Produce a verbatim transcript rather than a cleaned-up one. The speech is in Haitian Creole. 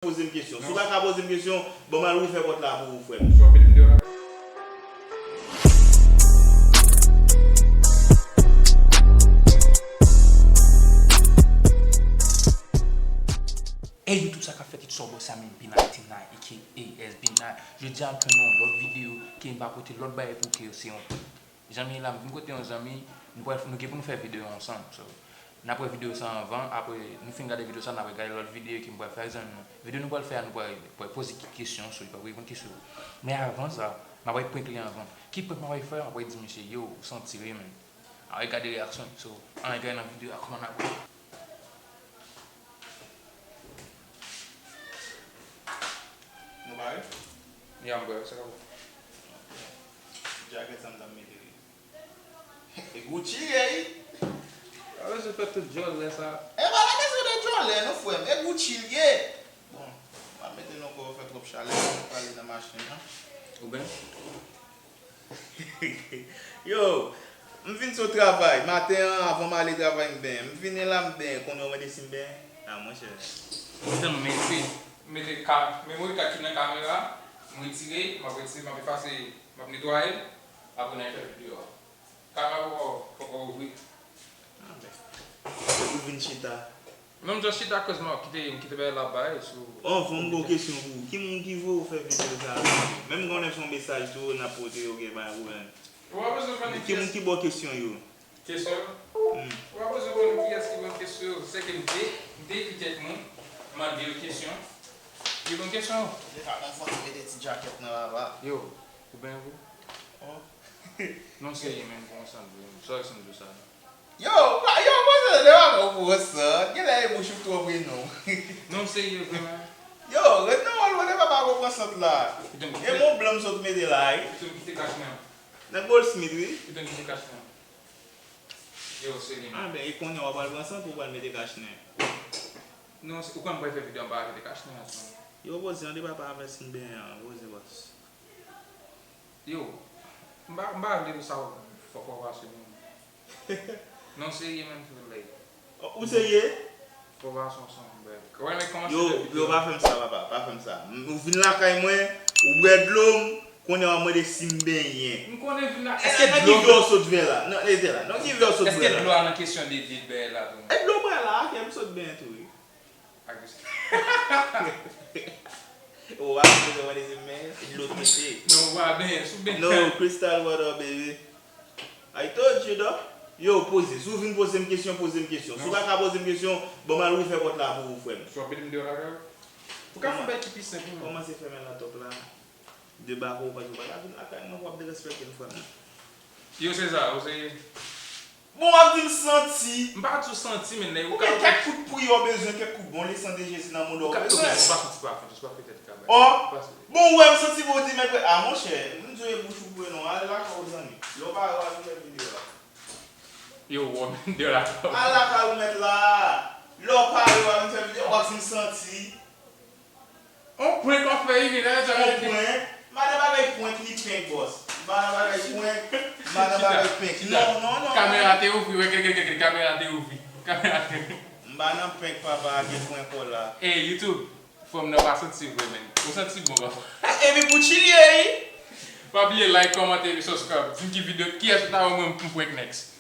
poze m kesyon. Si w pa ka poze m kesyon, ban m al ouvè pòt la pou ou, frè m. Sou ap mete m deyò la. Hey YouTube, sa k ap fèt? It's your boy Samy B ninety-nine, A K A S B nine. Jodi a, m fè nou yon lòt videyo ke m va pote lòt bagay pou ke se yon zanmi la, m vin kote yon zanmi, nou pral, nou gen pou nou fè videyo ansanm. So, n ap wè videyo sa anvan, apre nou fin gade videyo sa, n ap gade lòt videyo ke m pral fè ak zanmi nou. Videyo nou pral fè a, nou pral, pral poze ki kesyon, so, li pral reponn kesyon. Men avan sa, m ap prank li anvan. Ki prank m ap fè? M ap di misye, yo, ou santi wi, men. Ann gade reyaksyon. So, ann gade nan videyo a kòman n ap wè. Nou pare? Ya, m pare, sa ka bon. Jakèt sa m t ap mete li. E Gucci l ye, wi. Pa bezwen fè tout djòlè sa. E pa la kesyon de djòlè, non, frè m. E Gucci l ye. Bon, m ap mete l ankò, fè twòp chalè, m ap pale nan machin nan. Ou byen? Yo, m vin sot travay. Maten an, avan m ale travay, m benyen. M vini la, m benyen. Kounye a w mande si m benyen? A, monchè. M tèlman mete, m mete ka-, memori kad ki nan kamera, m retire, m ap retire, m ap efase, m ap netwaye l, apre n al fè videyo a. Kamera poko, poko ouvri. A, men. Ou vin chita. Non, m just chita akoz m ap kite, m kite bagay la bay sou. Anvan m ba w kesyon pou ou. Ki moun ki voye w fè videyo sa a? Menm konnen se yon mesaj tou, n ap pote, ok, pa gen pwoblèm. Ou pa bezwen konnen ki moun ki ba w kesyon yo. Kesyon? Hmm. Ou pa bezwen konnen kiyès ki ban m kesyon yo. Se ke m te, m te ekri kèk moun, mande yo kesyon. Yo ban m kesyon yo. Deja, anvan m mete ti jakèt nan lava. Yo, ou byen, bro? Oh. Non, serye, men, bon, sa m di w. Sorry si m di w sa. Yo, pa, yo, pase de bagay ou pran san. Genlè e bouch ou k twò pre non. Non, serye, vrèman. Yo, ret nan wòl ou, de papa ou pran sant la. E mon blan m sot mete la, wi. Kite m kite kach mwen. Nan Goldsmith, wi. Kite m kite kach mwen. Yo, serye, men. A, ben, e kounye a w ap al pran sant ou pral mete kach nen? Non, se, ou kwè m pral fè videyo anba a mete kach nen ansanm? Yo, poze, an de papa avè si m benyen an, poze, bòs. Yo, m pa, m pa vle sa fò, fò pase non. Non, serye, menm, frè, like. Ou serye? Fò pase ansanm, bèl. Kòman, kòman yo, se yo, pa fè m sa, papa, pa fè m sa. M, ou vin lakay mwen, ou bwè dlo m, kounye a w ap mande si m benyen. M konnen vin la, èske dlo. Nan ki vè w sot vè la? Nan, rete la. Nan ki vè w sot vè la? Èske dlo a nan kesyon de, de bèl la tou? E dlo bwè la, ke m sot benyen tou, wi. Ou pa bezwen mande si m benyen, dlo tete. Non, ou pa benyen, sou benyen. No, crystal water, baby. I told you, dog. Yo, poze. Si w vin poze m kesyon, poze m kesyon. Si w pa ka poze m kesyon, ban m al ouvè pòt la pou ou, frè m. Si w ap mete m deyò lakay ou? Ou ka fè yon bagay ki pi senp, wi. Kòmanse fèmen laptop la. De bako, paske w pa ka vin lakay mwen pou w ap derespekte m, frè m. Yo, se sa, ou se. Bon, w ap di m santi. M pa di w santi, men nèg ou ka. Ou gen kèk kout priyè w bezwen, kèk kout bon lesan de Jezi nan mouda w bezwen. Ou pa santi pa fè, jis pa fè tèt kabay. Oh, bon, ou wè m santi bon, ou di, men, a, monchè, m di w e bouch ou pre non, al lakay ou, zanmi. Lè w pare, w al fè videyo a. Yo, w ap vin de la. Al lakay ou mèt la. Lè w pare, w ap vin fè videyo, w ap di m santi. On prank w ap fè, wi, men, on prank. M pa nan bagay prank ni prank, bòs. M pa nan bagay prank, m pa nan bagay prank. Non, non, non. Kamera te ouvri, wè, kèk, kèk, kèk, kamera te ouvri. Kamera te ouvri. M pa nan prank, papa, gen prank la. Ey, YouTube, fanm nan pa santi vre, men. Ou santi bon, papa. Epi Gucci l ye, wi. Pa bliye like, kòmante, epi subscribe. Di m ki videyo, kiyès ou ta wè mwen m prank next.